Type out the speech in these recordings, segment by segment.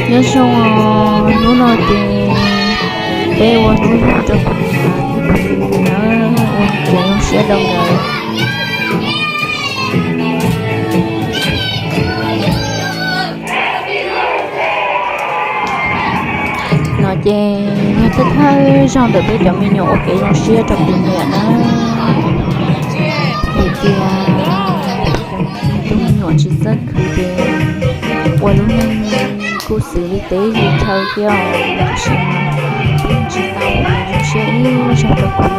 Nyob zoo os, hnub no ces peb ua hnub nyoog rau kuv niam thiab kuv txiv na, ua kev zoo siab rau nkawd. No ces yog thawj thawj zaug ntawm peb cov me nyuam ua kev zoo siab rau kuv niam na. Hais tias tus me nyuam tsis txawj khwv ces ua lub neej kuj xws li teb li chaw thiab os, tiam sis peb tsis tau ua zoo siab ib zaug rau kuv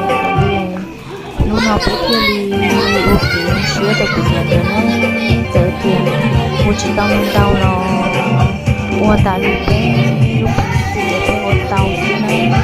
niam li. Hnub no peb thiaj li ua kev zoo siab rau kuv niam ntawd na. Txawm tias ua tsis tau ntau los ua tas li peb lub peev xwm uas peb ua tau xwb na.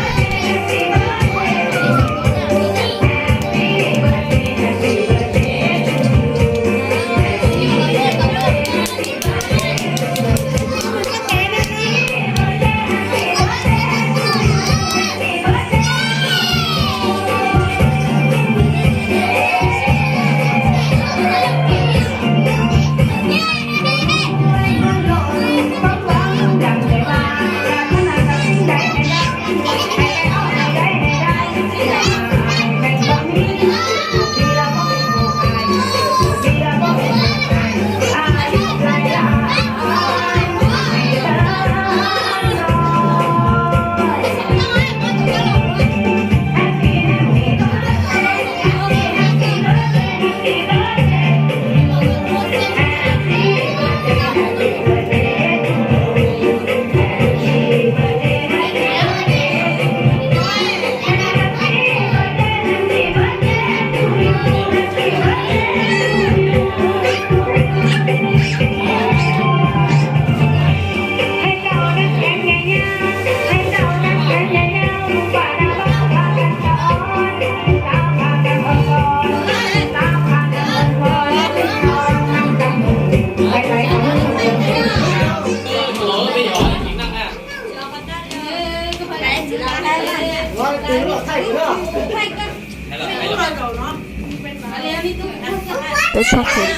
Peb txoj kev txog ces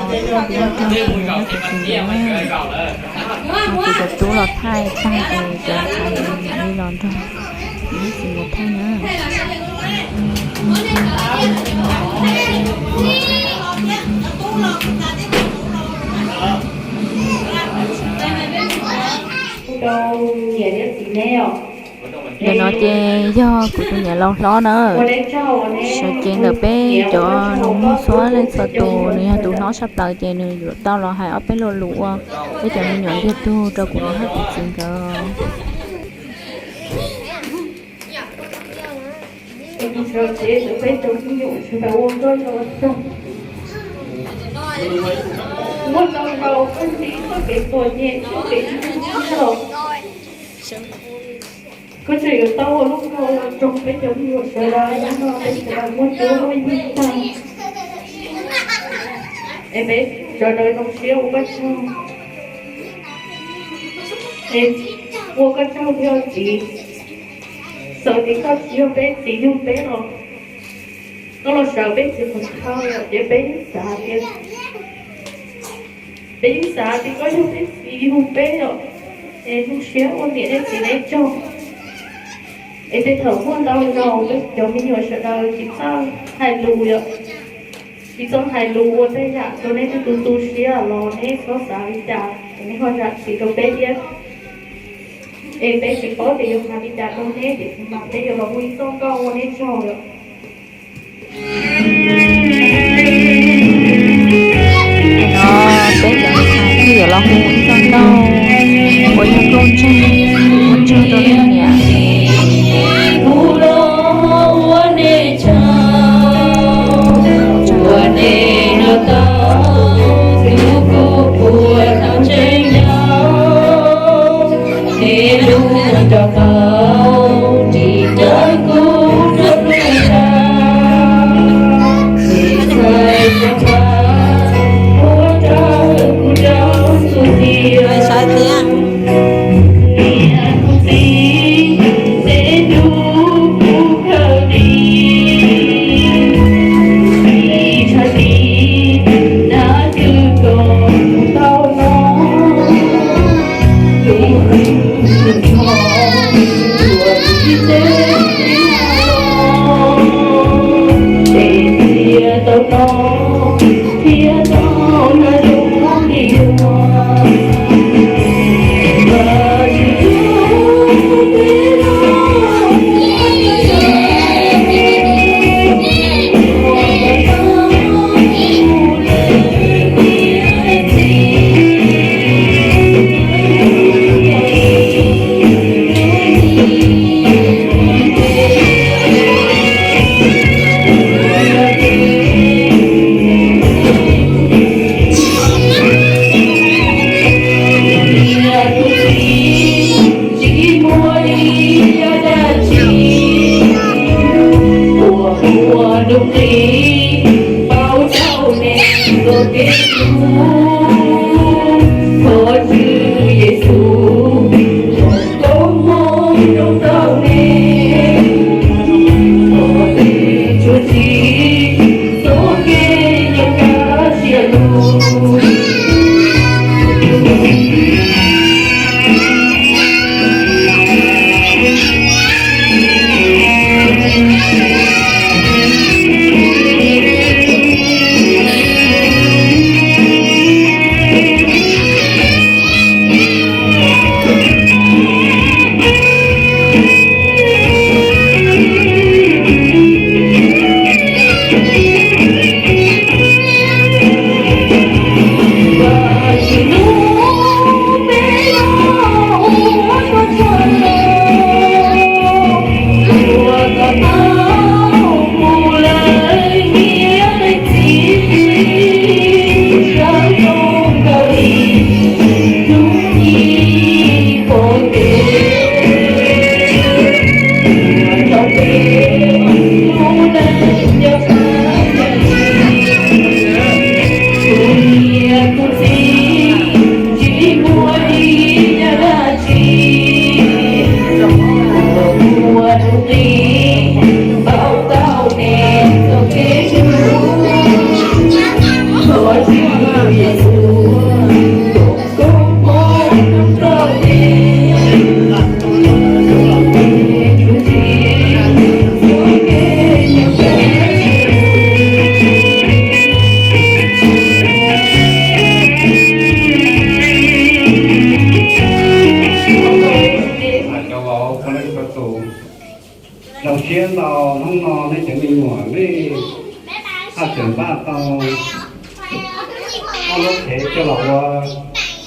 peb yuav los thaij peb lub rog rau nej sawv daws na. Kuv cov tub los thaij tag ces cov txiv mam li los nrog kuv niam thaij na. Ntawm no ces yog kuv tus niam laus hlob na. Sawv cev ntawm peb cov nus muag txhua leej txhua tus, nws yog tus hlob tshaj plaws ces nws yuav tau los hais ob peb lo lus ua peb cov me nyuam ntiag tug rau kuv niam thiab kuv txiv nkawd. Muaj tau rau koj txiv txoj kev txom nyem, txoj kev ntxhov. Koj tseem yuav tau ua lub nkaus los rau peb cov me nyuam sawv daws, hnub no peb sawv daws muaj cuab muaj yig tag. Es peb sawv daws zoo siab ua koj tsaug, es ua koj tsaug thiab txiv. Txawm tias koj tsis yog peb txiv yug peb los koj los sawv peb txiv qhov chaw lawm ces peb yeej xav tias, peb yeej xav tias koj yog peb txiv yug peb os. Es zoo siab ua niam thiab txiv neb tsaug. Es tej thaum muaj ntau zaus peb cov me nyuam sawv daws tsis txawj hais lus yom, tsis txawj hais lus ua tej yam rau neb tej tus tu siab los neb txhob xav li cas, neb ho zam txim rau peb thiab. Es peb tsis paub tias yuav hais li cas rau neb, tiam sis mas peb yuav los ua ib txoj nkauj ua neb tsaug yom. Nim no peb cov niam hais thiaj yuav los hu ib txoj nkauj uas yog nkauj ntseeg, ua tsaug rau leej niam. Kuv los ua nej tsaug, ua nej los tau, tus kuv puas tau tseem nyob. Tej lub nroog qaum ris dawb kuv rau lub ntshav, tej txhais tes pab ua rau kuv rau txhua txhia. Ntau hnub no nej cov me nyuam nej haj tseem npaj tau ob lub tsev coj los ua,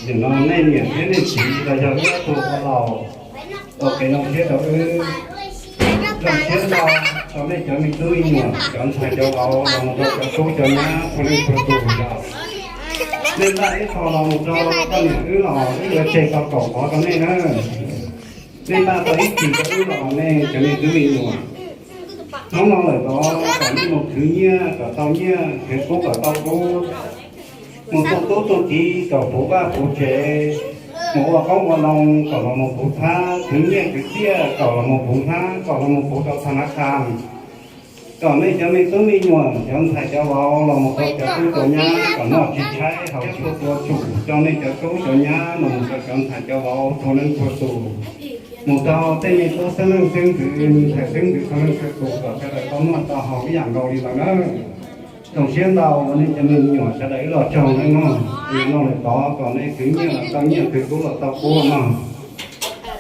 nim no nej niam thiab nej txiv los yog wb ob tug ua laus ua kev zoo siab rau wb. Zoo siab ntau rau nej cov me tub me nyuam, cov ntxhais cov vauv los mus rau cov tub cov nyab txhua leej txhua tus yog nej npaj ib qho los mus rau poj niam wb los wb yuav tseg tau kaum qhov rau nej na. Nej npaj tau ib txhis rau wb los nej cov me tub me nyuam. Hnub no lawm tod kom nej mus khwv nyiaj kom tau nyiaj, khwv kub kom tau kub, mus tu tub tu kiv kom puv vaj puv tsev, mus ua qoob ua loo kom los mus puv thab, khwv nyiaj khwv txiaj kom los mus puv thab, kom los mus puv rau thas nas khas. Kom nej cov me tub me nyuam, cov ntxhais cov vauv los mus rau cov tub cov nyab kom noj tsis tshaib haus tshuaj tua tsum rau nej cov tub cov nyab los mus rau cov ntxhais cov vauv txhua leej txhua tus, mus rau tej me tub xeeb leej xeeb ntxwv, ntxhais xeeb ntxwv txhua leej txhua tus kom sawv daws tau noj tau haus ib yam nkaus li lawm na. Zoo siab ntau nej cov me nyuam sawv daws ib los tsaug nej mog. Nim no lawm tod kom nej khwv nyiaj los tau nyiaj, khwv kub los tau kub mog.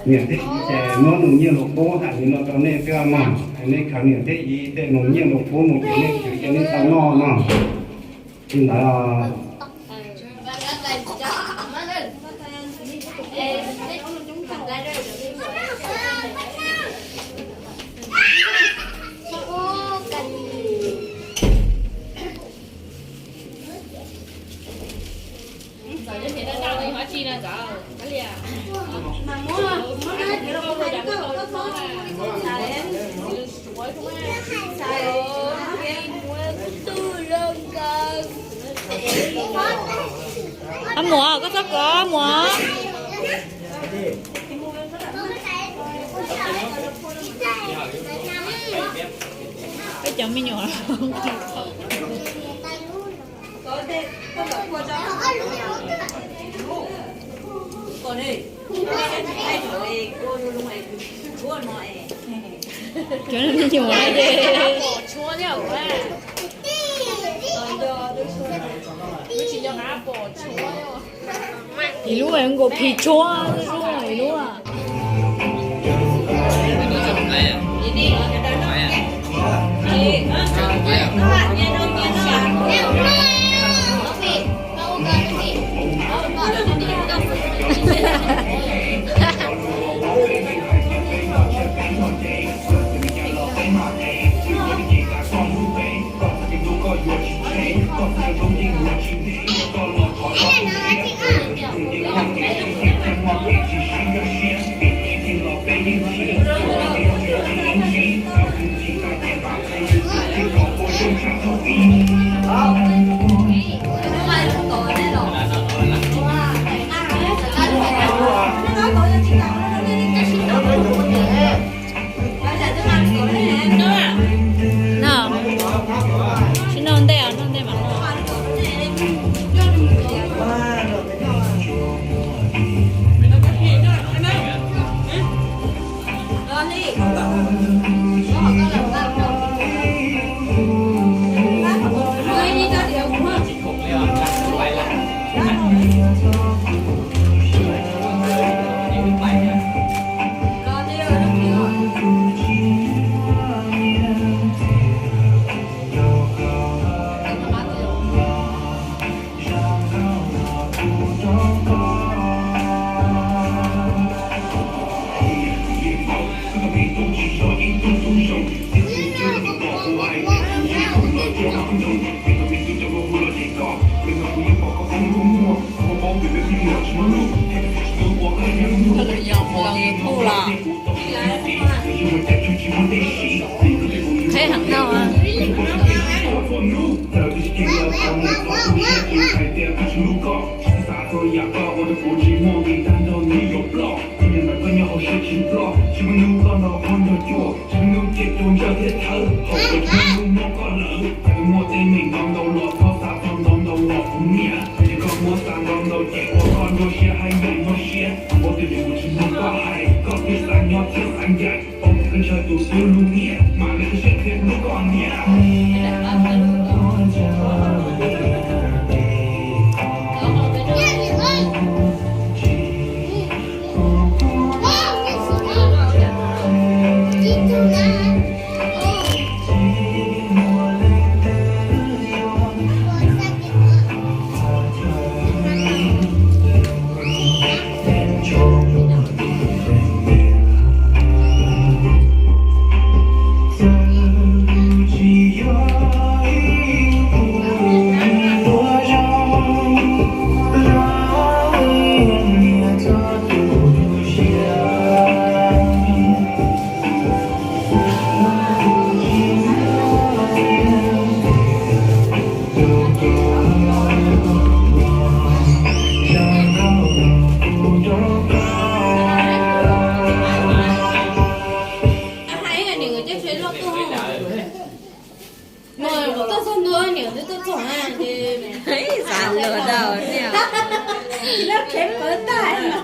Niam thiab txiv ces muab nws nyiaj nws kub hais li no rau nej xwb mog. Nej khaws niam thiab txiv tej nws nyiaj nws kub mus ces nej khwv ces nej tau noj mog. Li ntawd. Muam, koj txhob kov muam. Peb cov me nyuam. Cov me nyuam ces ib lub nkaus phis tshuab, ib lub. No, tsis noj ntej, noj ntej mas no. Qheb heev no. Hais niam nkawd coj tsheb loj tuaj, mas kuv tuaj txog ntua niam nkawd twb tuaj txog na ces xav luag tau niam. Tsis loj qhev pawv tag no.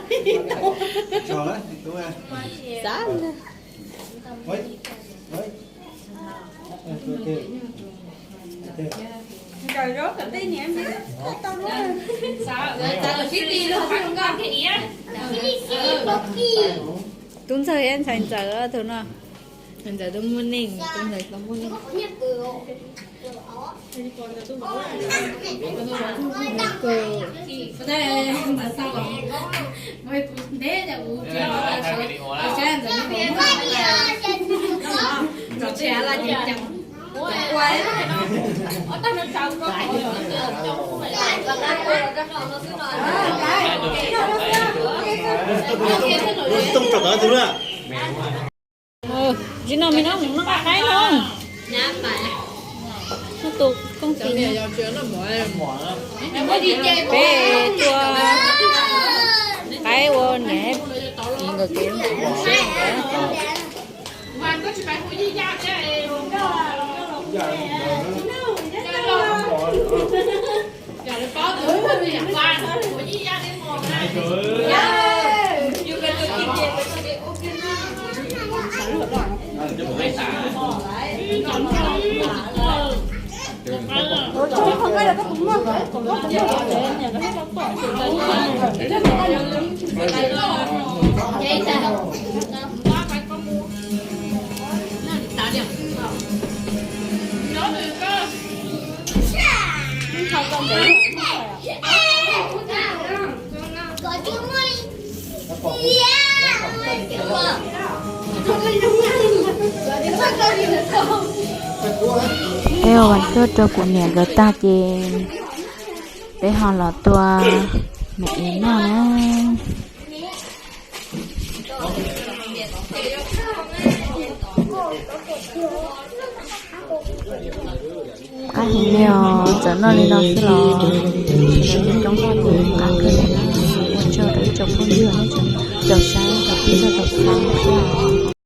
Xav luag. Tub ntxawg thiab ntxhais ntxawm tus no. Ntxhais ntxawm tau muaj neej, tub ntxawg tau muaj neej. Tsis no me no mus noj qaib no. Noj tus kooj tis. Peb tua qaib ua niam nkawd kev siab. Peb ua vas cuab rau kuv niam nkawd tag ces peb ho los tua me es noj na. Qab heev li os, txawm noj li no xwb los sawv daws coob coob noj ces qab kawg li na. Ua tsaug rau ib tsoom phooj ywg nej tsoom caum saib tau pib txog thaum xaus thiab.